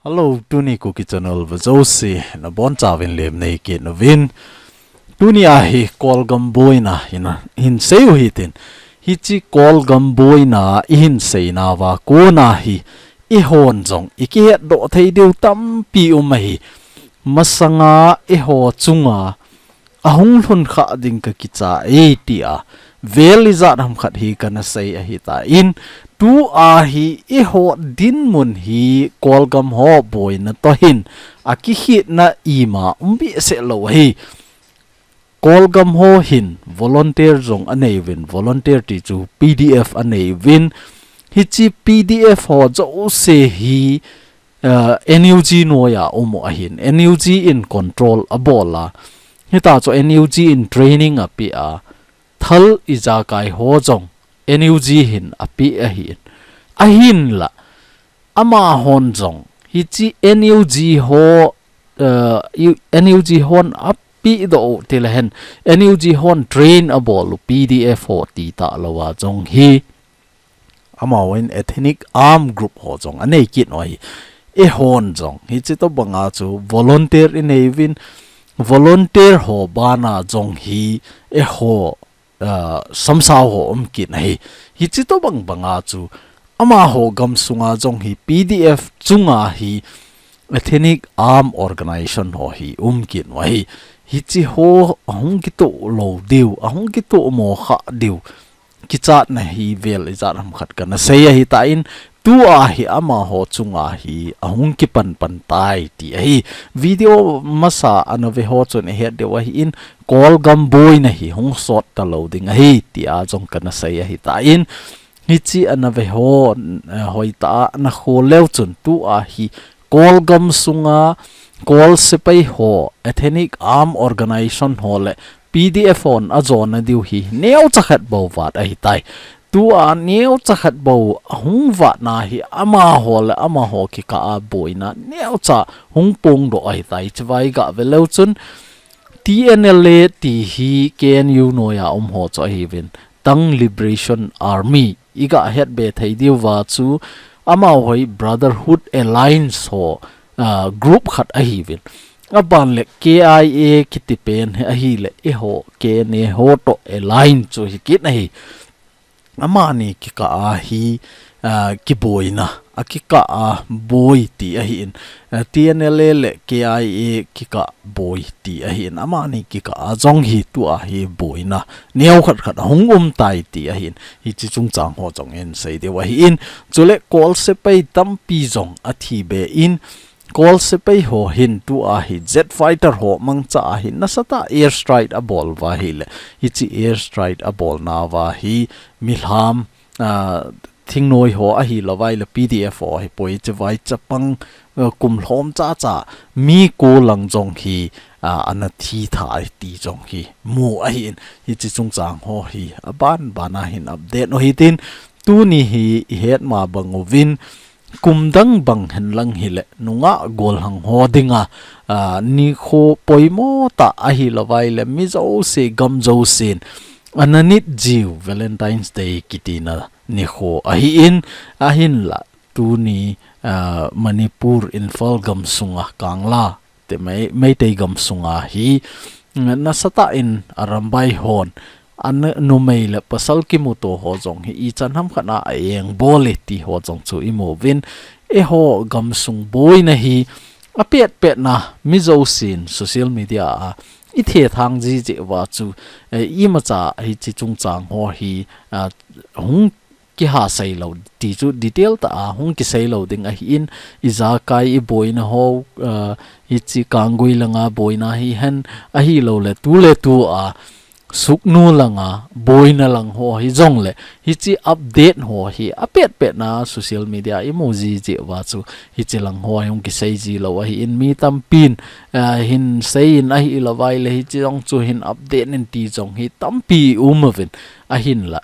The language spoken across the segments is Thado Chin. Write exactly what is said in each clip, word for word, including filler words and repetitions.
Hello, tuni Kuki Channel vejouse nabonchauvin lemna nei kit uvin. Tuni a hi Kolgam boina hin, hin seiu hitin. Hiche Kolgam boina ihin seinauva kona hi eihon jong ikihetdoh thei diu tampi um ahi. Masanga eiho chunga ahung lhun kha ding kakicha e tia vel ijat ham khat hi kana sei ahitan, tua hi eiho dinmun hi Kolgam ho boina toh hin akikhetna ima um behseh lou ahi. Kolgam ho hin volunteer jong anei uvin, volunteer ti chu P D F anei uvin, hiche P D F ho jouse hi uh, N U G noiya um u ahin, N U G in control abol a. Hita chu N U G in training apeh a, thal ijakai ho jong N U G hin apeh ahin. Ahinla, amahon jong, hiche N U G ho, uh, U-, N U G hon apehdoh u tilehen, N U G hon train abol u P D F ho ti talouva jong hi. Amahon ethnic arm group ho jong anei kit u ahi. Eihon jong, hiche tobanga chu volunteer inei uvin, volunteer ho bana jong hi eiho, uh, samsau ho um kit ahi. Hiche tobang banga chu, amaho gamsunga jong hi P D F chunga hi ethnic arm organization ho hi um kit u ahi. Hiche ho ahung kitoh lou diu, ahung kitoh mo kha diu. Kichatna hi vel ijat ham khat kana sei ahitan, tua hi amaho chunga hi ahung kipan pan tai ti ahi. Video masa ana ve ho chun ihet diu ahin, Kolgam boina hi hung sot talou ding ahi tia jong kana sei ahitan, hiche ana ve ho, eh, hoitah a ana khol leu chun tua hi Kolgam sunga Kol sepai ho, ethnic arm organization ho le P D F hon ajona diu hi neocha khat bou vat ahitai. Tua neocha khat bou ahung vatna hi amaho le amaho kikah a boina neocha hung pongdoh ahitai. Chuvai gah ve leu chun T N L A ti hi K N U noiya um ho chu ahiuvin, Tang Liberation Army. Igah hetbe thei diuva chu, amaho hi Brotherhood Alliance ho, ah, group khat ahiuvin. Aban le K I A kiti pen hi ahile, eiho K N A ho toh alliance chu hi kit ahi. Amani kikah a hi, ah, kiboina, akikah a boi ti ahin, ah, T N L A le K I A kikah boi ti ahin, amani kikah a jong hi tua hi boina neo khat khat ahung um tai ti ahin, hiche chungchang ho jong in sei diu ahin, chule Kol sepai tampi jong athi be in, Kol sepai ho hin tua hi jet fighter ho mangcha a hin nasatah air strike abol uva ahile, hiche air strike abolnauva hi milham, ah, thingnoi ho ahilouva ahile P D F ho ahipoi, chuvai chapang, ah, kum lhom chacha mi ko lang jong hi, ah, ana thi tha ti jong hi mu ahin, hiche chungchang ho hi aban bana hin update u hitin, tuni hi ihet ma bang uvin, kum dang bang hen lang hile, nungah gollhang ho dinga, ah, nikho poimo tah ahilouva ahile, mi jouse gam jousen ana nit jiu Valentine's Day kitina nikho ahin, ahinla tuni, ah, Manipur Imphal gamsunga Kangla te Mei-, Meitei gamsunga hi, nasatah in Arambai hon, ana numei le pasal kimuto ho jong hi ichan ham khat a aeng bol e ti ho jong chu imu uvin, eiho gamsung boina hi apet petna mi jousen social media a ithethang jiji uva chu, eh, imacha hiche chungchang ho hi, ah, hung kiha sei lou ti chu detail tah a hung kisei lou ding ahin, ijakai iboina ho, ah, hiche Kanggui langa boina hihen ahiloule tuletua Sugnu langa boina lang ho hijongle hiche update ho hi apet petna social media imu jiji uva chu hiche lang ho hi hung kisei ji lou ahin, mi tampin, ah, hin sei in ahilouva ahile hiche jong chu hin update in ti jong hi tampi um uvin ahinla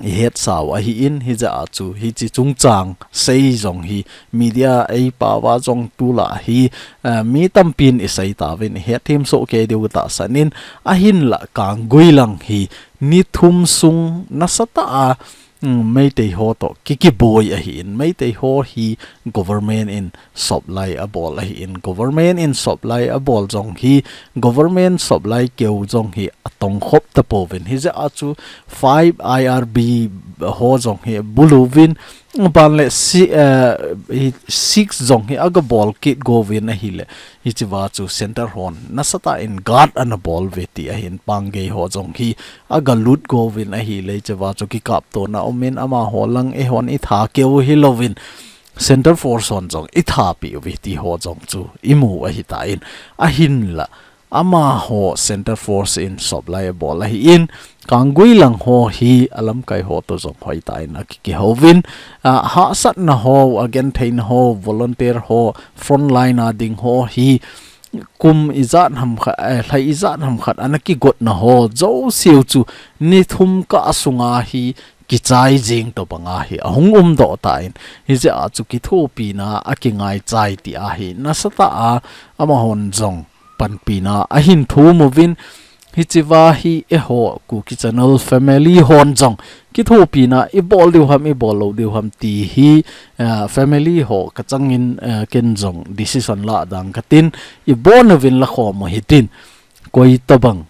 ihet sau ahin, hijeh a chu hiche chungchang sei jong hi media eipao a jong tulai hi, eh, mi tampin isei tauvin ihet thim soh kei diu tahsan in, ahinla Kanggui lang hi ni thum sung nasatah a, mm, Meitei ho toh ki kiboi ahi in, Meitei ho hi government in supply abol ahi in, government in supply abol jong hi, government supply keu jong hi atong khop tapouvin, hijeh a chu five I R B ho jong hi abulu vin, ban le si, eh, hi six jong hi aga bol kit go vin ahile, hichea chu center hon nasatah in guard ana bol ve ti ahin, Pangei ho jong hi aga lut go vin ahile, hichea chu kikaptona um in, amaho lang eihon itha keu hilouvin, center force hon jong itha peh uve ti ho jong chu imu ahitan, ahinla amaho center force in supply abol ahi in, Kanggui lang ho hi alamkai ho toh jong hoitah in aki, kihouvin, ah, hahsatna ho, agentheina ho, volunteer ho, frontline a ding ho hi kum ijat ham khat, eh, lha ijat ham khat ana kigotna ho jouse u chu ni thum kah sunga hi kichai jing tobanga hi ahung umdoh tan, hijeh a chu kithopina akingaichai ti ahi, nasatah a amahon jong panpina ahin thum uvin, hichea hi eiho Kuki Channel family hon jong kithopina ibol diu ham, ibol lou diu ham ti hi, eh, family ho kachangin, eh, ken jong decision lah ding katin, ibon uvin la khom u hitin, koi tobang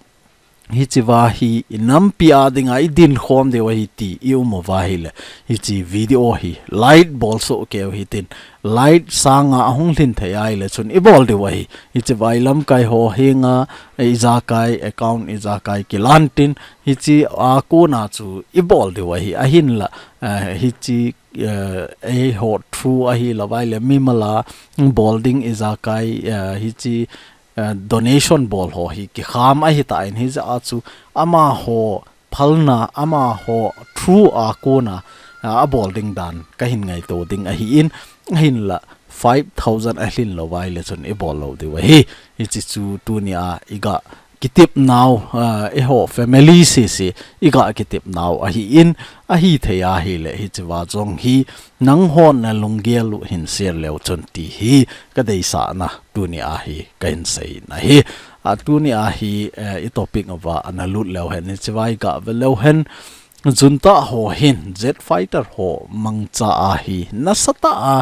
hichea hi inampi a dinga idin khom diu ahi ti ium uva ahile, hiche video hi like bol soh keu hitin, like sanga ahung lhin thei ahile chun ibol diu ahi. Hichea ilamkai ho henga, eh, ijakai, account ijakai kilan tin, hichea kona chu ibol diu ahi, ahinla, eh, hiche, eh, eiho through ahilouva ahile mimal a bol ding ijakai, eh, hiche, eh, donation bol ho hi kikham ahitan, hijeh a chu amaho phalna, amaho through a kona, ah, abol ding dan kahin ngaito ding ahi in, ahinla five thousand alhin louva ahile chun ibol lou diu ahi. Hiche chu tunia iga kitepnau, ah, eiho family sese iga kitepnau ahi in, ahithei ahile hichea jong hi nanghon nalunggel u hin share leu chun ti hi kadeisahna tunia hi kahin seina ahi. Ah, tunia hi, eh, itopic uva analut leu hen, hichea iga ve leu hen, junta ho hin jet fighter ho mangcha a hi nasatah a,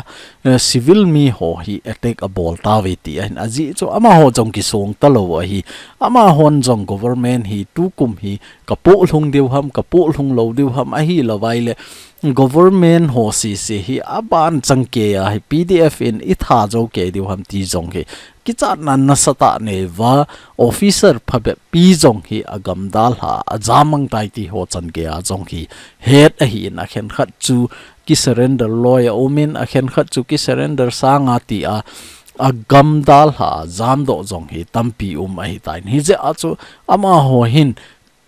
eh, civil mi ho hi attack abol tauve ti ahin, ajeh chu amaho jong kisong talou ahi, amahon jong government hi tukum hi kapohlhung diu ham, kapohlhung lou diu ham ahilouva ahile, government ho sese hi aban changkeiya hi P D F in itha jou kei diu ham ti jong hi kichatna nasatah aneiuva, officer phabep pi jong hi agam dalha a ajam mang tai ti ho changeiya jong hi het ahi in, akhenkhat chu kisurrender loi aumin, akhenkhat chu kisurrender sanga tia agam dalha a jamdoh jong hi tampi um ahitan, hijeh a chu amaho hin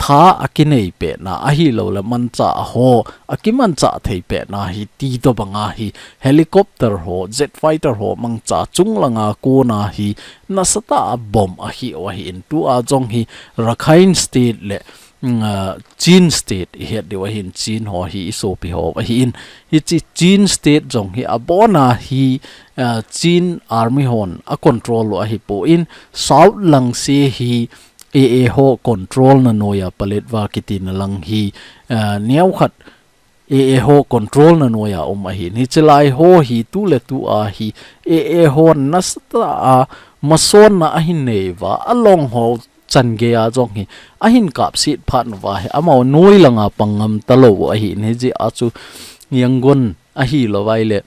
tha akinei petna ahilouleh manchah ho akimanchah thei petna hi ti tobanga hi helicopter ho, jet fighter ho mangcha chunglanga kona hi nasatah a bomb ahi u ahin, tua jong hi Rakhine State le, mm, ah, Chin State ihet diu ahin, Chin ho hi isopi ho ahin, hiche Chin State jong hi abona hi, ah, Chin Army hon acontrol u ahipon, South lang se hi A A ho control na noiya Paletwa kitina lang hi, ah, neokhat A A ho control na noiya um ahin, hiche lai ho hi tuletua hi A A ho nasatah a masotna ahin neiuva, along ho changeiya jong hi ahin kapset phat uva hi amaho noi langa pang ngam talou u ahin, hijeh a chu Yangon ahilouva ahile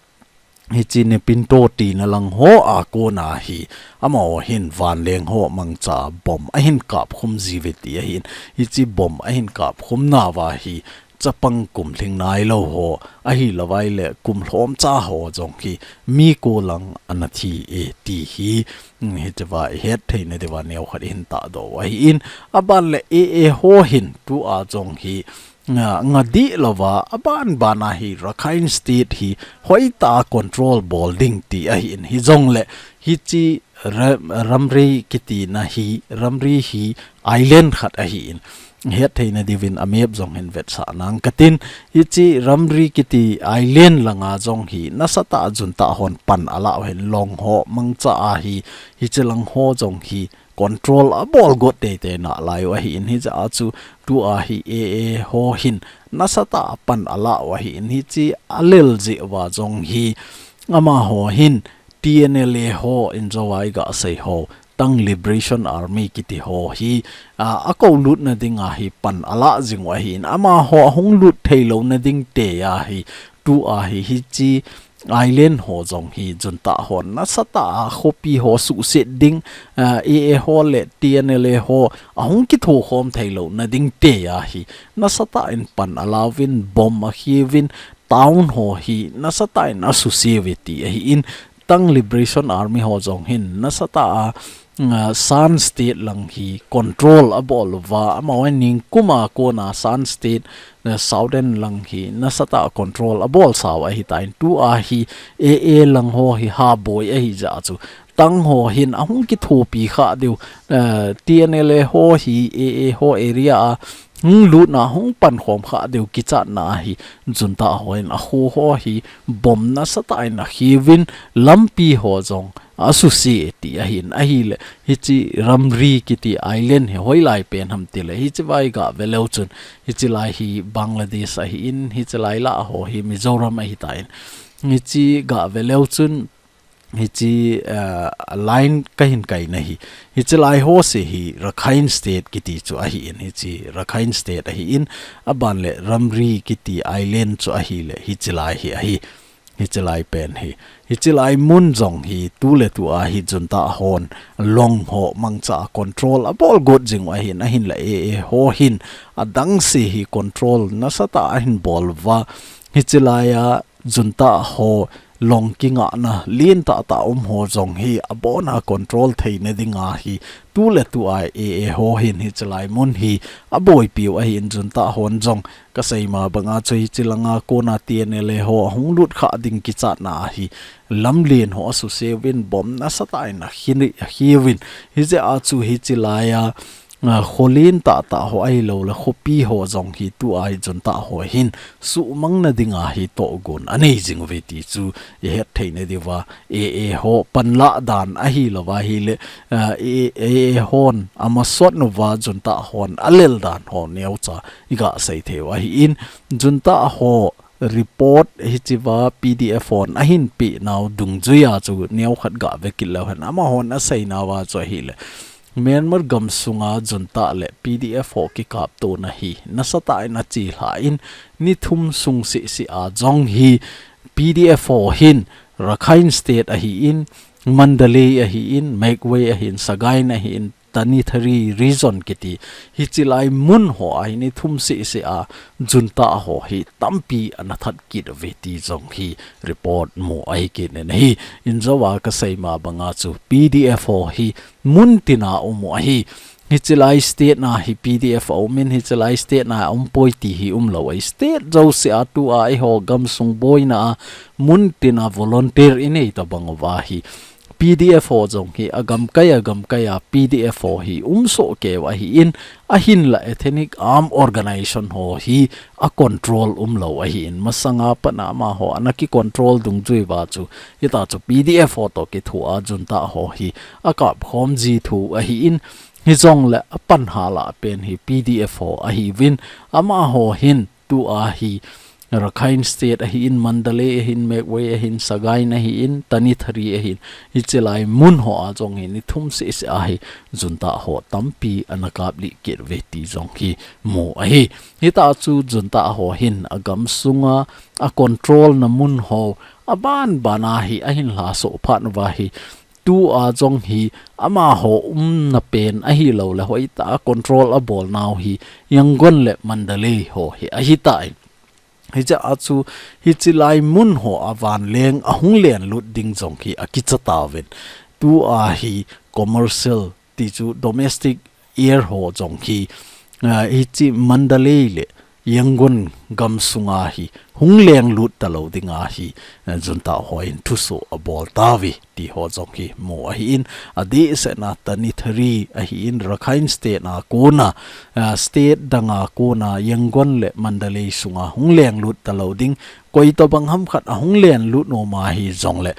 hiche Naypyidaw tina lang ho a kona hi amaho hin vanleng ho mangcha bomb ahin kapkhum jiuve ti ahin, hiche bomb ahin kapkhum nauva hi chapang kum lhing nailou ho ahilouva ahile kum lhomcha ho jong hi mi ko lang ana thi e ti hi, mm, hichea ihet theina diuva neokhat ihin tahdoh u ahin, aban le A A ho hin tua jong hi nga, nga dihlouva, abanbana hi Rakhine State hi hoitah a control bol ding ti ahin, hijongle hiche Ra-, Ramrei kitina hi, Ramrei hi island khat ahin, hetthei nadiuvin a map jong hin vetsah nang katin, hiche Ramri kiti island langa jong hi nasatah a junta hon pan alah u ahin, long ho mangcha ahi, hiche lang ho jong hi control abol got teitei nalai u ahin, hijeh a chu tua hi A A ho hin nasatah a pan alah u ahin, hiche alel jeh uva jong hi amaho hin T N L A ho, injouva iga sei ho, Tang Liberation Army kiti ho hi, a, akou lutna dinga hi pan alah jing u ahin, amaho ahung lut thei louna ding tia hi, tua hi, hiche island ho jong hi junta hon nasatah a khopi ho suhset ding, a, A A ho le T N L A ho ahung kithokhom thei louna ding tia hi nasatah in pan alauvin, bomb akhiuvin, town ho hi nasatah in asuse uve ti ahin, Tang Liberation Army ho jong hin nasatah a, mm, Shan State lang hi control abol uva, amaho ningkum a kona Shan State, eh, Southern lang hi nasatah a control abolsa u ahitan, tua hi A A lang ho hi haboi ahijeh a chu Tang ho hin ahung kithopi kha diu, eh, T N L A ho hi A A ho area a hung lutna, hung pankhom kha diu kichatna ahi, junta hon akho ho hi bomb nasatah in akhiuvin, lampi ho jong asuse ti ahin, ahile hiche Ramri kiti island hi hoilai pen ham tile, hiche vai gave leu chun, hiche lai hi Bangladesh ahin, hiche lai lah ho hi Mizoram ahitan, hiche gave leu chun, hiche, eh, line kahin kaina hi, hiche lai ho se hi Rakhine State kiti chu ahin, hiche Rakhine State ahin, aban le Ramri kiti island chu ahile, hiche lai hi ahi, hiche lai pen hi, hiche lai mun jong hi tuletua hi junta hon long ho mangcha a control abol got jing u ahin, ahinla A A ho hin adang se hi control nasatah a ahin bol uva, hiche lai a junta ho long kingahna lentah tah um ho jong hi abona control theina dinga hi tuletua A A ho hin hiche lai mun hi aboipiu ahin, junta hon jong kasei ma banga chu hiche langa kona T N L A ho ahung lut kha ding kichatna ahi, lamlen ho asuse uvin, bomb nasatah in akhin, akhiuvin, hijeh a chu hiche lai a, a, kho lentah tah ho ahilou le khopi ho jong hi tua hi junta ho hin suhmang na dinga hi tohgon anei jing uve ti chu ihet theina diuva, A A ho panlah dan ahilou va ahile, a, A A hon amasot uva junta hon alel dan ho neocha iga sei thei u ahin, junta ho report hichea P D F hon ahin peh nau dungjuia chu neokhat gave kit leu hen, amahon asei nauva chu ahile, Myanmar gamsunga junta le P D F ho kikaptona hi nasatah in achelhan, ni thum sung seh seh a jong hi P D F ho hin Rakhine State ahin, Mandalay ahin, Magway ahin, Sagaing ahin, Tanintharyi Region kiti, hiche lai mun ho a hi ni thum seh seh a junta ho hi tampi ana that kit uve ti jong hi report mu ahi kit in ahi. Injouva kasei ma banga chu P D F ho hi mun tina um u ahi. Hiche lai state na hi P D F aumin, hiche lai state na umpoi ti hi umlou ahi. State jousea tua eiho gamsung boina a mun tina volunteer inei tobang uva hi P D F ho jong hi agamkai agamkai a P D F ho hi umsoh keu ahin, ahinla Ethnic Arm Organization ho hi a control umlou ahin, masanga pat a amaho ana kicontrol dungjuiva chu, hitia chu P D F ho toh kithoa junta ho hi akapkhom ji thu ahin, hijongle apanhal a pen hi P D F ho ahiuvin, amaho hin tua hi Rakhine State ahin, Mandalay ahin, Magway ahin, Sagaing ahin, Tanintharyi ahin, hiche lai mun ho a jong hi ni thum seh seh a hi junta ho tampi ana kaplih kit uve ti jong hi mu ahi. Hitia chu junta ho hin agamsunga a control na mun ho aban ban a hi ahin lhasoh phat uva hi, tua jong hi amaho umna pen ahilou le hoitah a control abol nau hi Yangon le Mandalay ho hi ahitan. Hichea chu hiche lai mun ho a vanleng ahung lenlut ding jong hi akicha tauvin. Tua hi commercial ti chu domestic air ho jong hi, ah, hiche Mandalay le Yangon gam sunga hi hung lenglut talou dinga hi, eh, junta hon thusoh abol tauve ti ho jong hi mu ahin, adehsetna Tanintharyi ahin, Rakhine State a kona, eh, state danga kona Yangon le Mandalay sunga hung lenglut talou ding, koi tobang ham khat ahung lenglut nom ahi jongle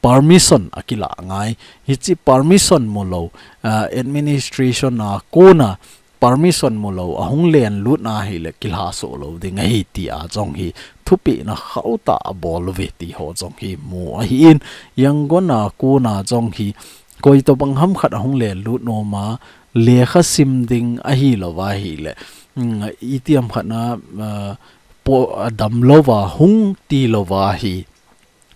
permission akilah ngai. Hiche permission mulou, ah, administration a kona permission mulou ahung lenglut ahile kilhasoh lou ding ahi tia jong hi thupeh na khauhtah abol uve ti ho jong hi mu ahin, Yangon a kona jong hi koi tobang ham khat ahung lenglut nom a, lekha sim ding ahilou va ahile, mm, itiham khat na, ah, po, adam lou va, hung tilou va hi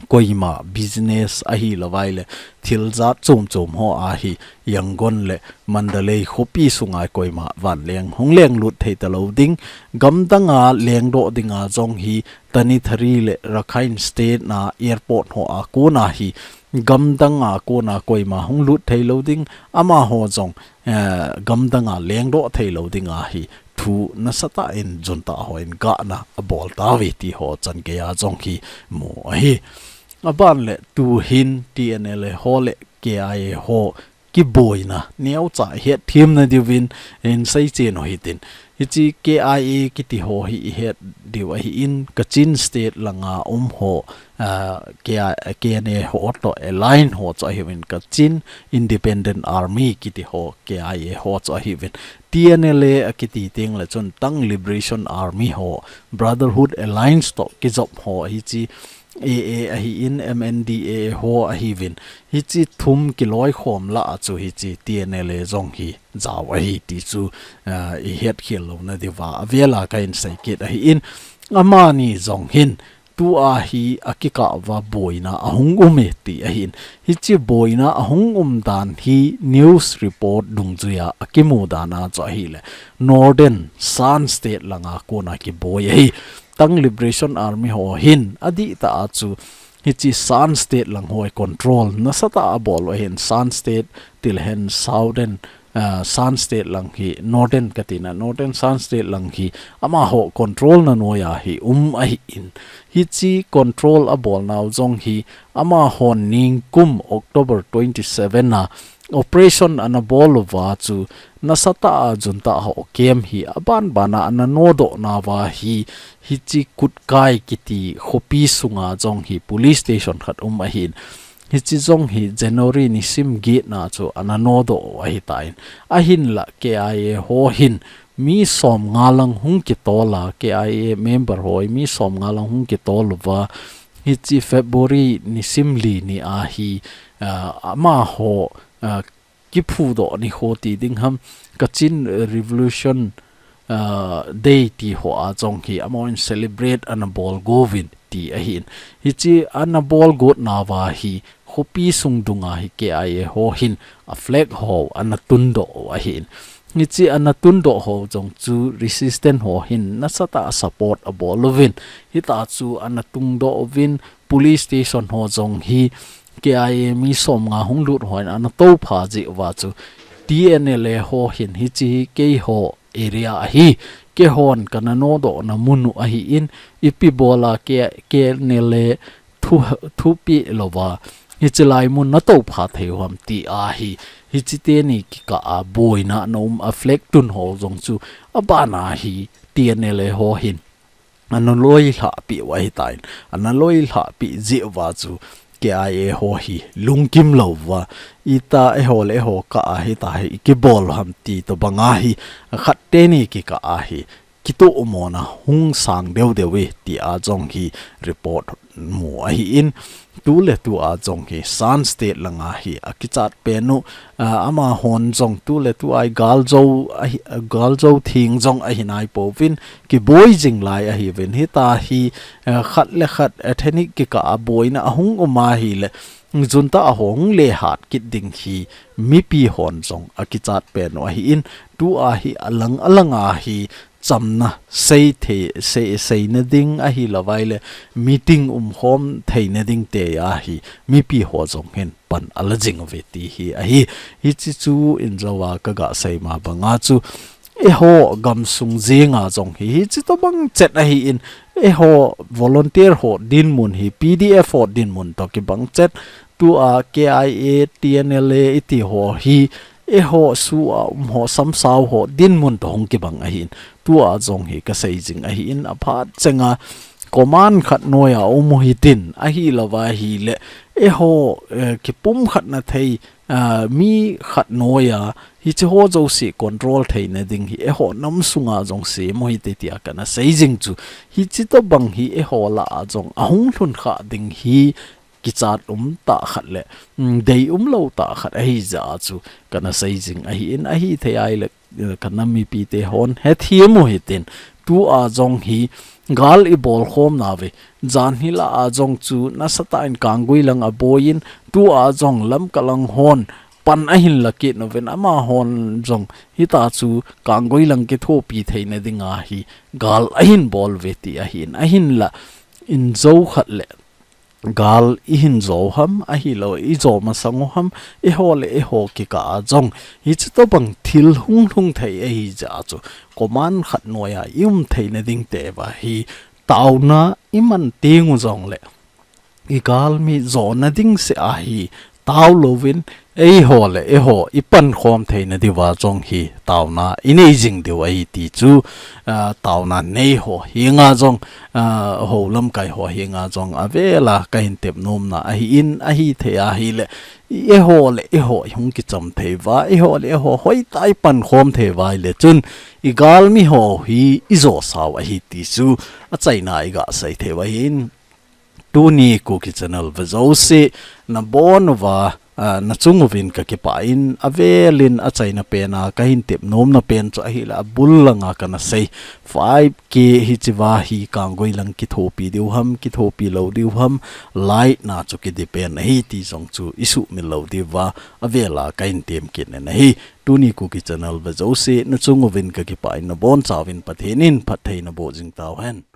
koima business ahilou va ahile, thil jat chom chom ho a hi Yangon le Mandalay khopi sunga koima vanleng hung lenglut thei talou ding, gamdanga lengdoh dinga jong hi Tanintharyi le Rakhine State a airport ho a kona hi gamdanga kona koima hung lut thei lou ding, amaho jong, eh, gamdanga lengdoh thei lou dinga hi thu nasatah in junta hon gahna abol tauve ti ho chan geiya jong hi mu ahi. Aban le tuhin T N L A ho le K I A ho kiboina neocha hetthem nadiuvin hin seichen u hitin. Hiche K I A kiti ho hi ihet diu ahin, Kachin State langa um ho, ah, K I, K N A ho toh align ho chu ahiuvin, Kachin Independent Army kiti ho, K I A ho chu ahiuvin. T N L A akiti teng le chun Ta'ang Liberation Army ho, Brotherhood Alliance toh kijop ho hiche A A ahin, M N D A A ho ahiuvin. Hiche thum kiloikhom lah a chu hiche T N L A jong hi jao ahi ti chu, ah, ihet khel louna diuva avela kahin sei kit ahin. Amani jong hin tua hi akikah uva boina ahung um e ti ahin. Hiche boina ahung um dan hi news report dungjuiya akimu dan a chu ahile, Northern Shan State langa kona kiboi ahi. Ta'ang Liberation Army ho hin adihtah a chu hiche Shan State lang ho control nasatah a abol u ahin, Shan State tilehen Southern, ah, Shan State lang hi, Northern katina, Northern Shan State lang hi amaho control na noiya hi um ahin. Hiche control abolnau jong hi amahon nikum October twenty seven a operation ana bol uva chu nasatah a junta ho camp hi abanbana ana nodoh nauva hi, hiche Kutkai kiti khopi sunga jong hi police station khat um ahin. Hiche jong hi January nisim get na chu ana nodoh u ahitan. Ahinla K I A ho hin mi somnga lang hung kitol a, K I A member ho mi somnga lang hung kitol uva, hiche February nisim li ni a hi, ah, amaho, ah, kiphudoh nikho ti ding ham, Kachin Revolution, ah, Day ti ho a jong hi amahon celebrate ana bol go uvin ti ahin. Hiche ana bol got nauva hi khopi sung dunga hi K I A ho hin a flag ho ana tundoh u ahin. Hiche ana tundoh ho jong chu resistance ho hin nasatah a support abol uvin. Hitia chu ana tungdoh uvin, police station ho jong hi K I A mi somnga hung lut hon ana toupha jeh uva chu T N L A ho hin hiche hi keiho area ahi, keihon kana nodoh na mun u ahin, ipi bola K-, K N L A thu, thupeh louva hiche lai mun natoupha thei u ham ti ahi. Hiche teni kikah a boina ana um a, flag tun ho jong chu abana hi T N L A ho hin ana loilhah peh u ahitan, ana loilhah peh jeh uva chu K I A ho hi lungkim louva, ita eiho le eiho kah a hitia hi ikibol u ham ti tobanga hi khat teni kikah a hi kitohmona hung sang deu deu e tia jong hi report mu ahin. Tuletua jong hi Shan State langa hi akichat pen u, ah, amahon jong tuletua hi galjou ahi, galjou thing jong ahi naipouvin, kiboi jing lai ahiuvin. Hitia hi, ah, khat le khat ethnic kikah a boina ahung um ahile, junta ho hung lehat kit ding hi mipi hon jong akichat pen u ahin, tua hi alang alanga hi chamna sei thei, sei, seina ding ahilouva ahile, meeting umkhom theina ding tia hi mipi ho jong hin pan ala jing uve ti hi ahi. Hiche chu injouva kaga seima banga chu eiho gamsung jenga jong hi, hichi tobang chet ahin, eiho volunteer ho dinmun hi, P D F ho dinmun toh kibang chet, tua K I A, T N L A iti ho hi, eiho sua um ho, samsau ho dinmun toh hung kibang ahin, tua jong hi kasei jing ahin, aphat chenga command khat noiya um u hitin, ahilouva ahile, eiho, eh, kipumkhatna thei, ah, mi khat noiya, hichi ho jouse control theina ding hi, eiho nam sunga jong sem u hite tia kana sei jing chu. Hichi tobang hi eiho lah a jong ahung lhun kha ding hi, kichat um tah khat le, mm, dei umlou tah khat ahi jeh a chu kana sei jing ahin, ahithei ahile, eh, ka nam mipite hon hethem u hitin, tua jong hi gal i bol khom nauve, jan hi lah a jong chu nasatah in Kanggui lang aboi in, tua jong Lamka lang hon pan ahin la kit nauvin, amahon jong hita chu Kanggui lang kithopi theina dinga hi gal ahin bol uve ti ahin, ahinla in jo khat le gal i hin jo ham, ahilou i jo masang u ham, eiho le eiho kikah a jong hichi tobang thil hung lhung thei ahi jeh a chu, command khat noiya i um theina ding te uva hi taona i man teng u jong le, i galmi jona ding seh a hi tao louvin, eiho le eiho i pankhom theina diuva jong hi taona i nei jing diu ahi ti chu, ah, taona nei ho henga jong, ah, ho lamkai ho henga jong avela kahin tep nomna ahin, ahithei ahile, i eiho le eiho i hung kicham thei uva, eiho le eiho hoitah a i pankhom thei uva ahile chun, i galmi ho hi i jo sau ahi ti chu achaina i gasei thei u ahin. Tuni Kuki Channel ve jouse, nabon uva, ah, nachung uvin kakipah in, avelin achaina pena kahin tep nomna pen chu ahile, abul langa kana sei, five K hichi uva hi Kanggui lang kithopi diu ham, kithopi lou diu ham, light na chu kidi pen ahi ti jong chu i sumil lou diuva, avela kahin tem kit in ahi. Tuni Kuki Channel ve jouse, nachung uvin kakipah in, nabonchauvin Pathen in phatthei naboh jing tauhen.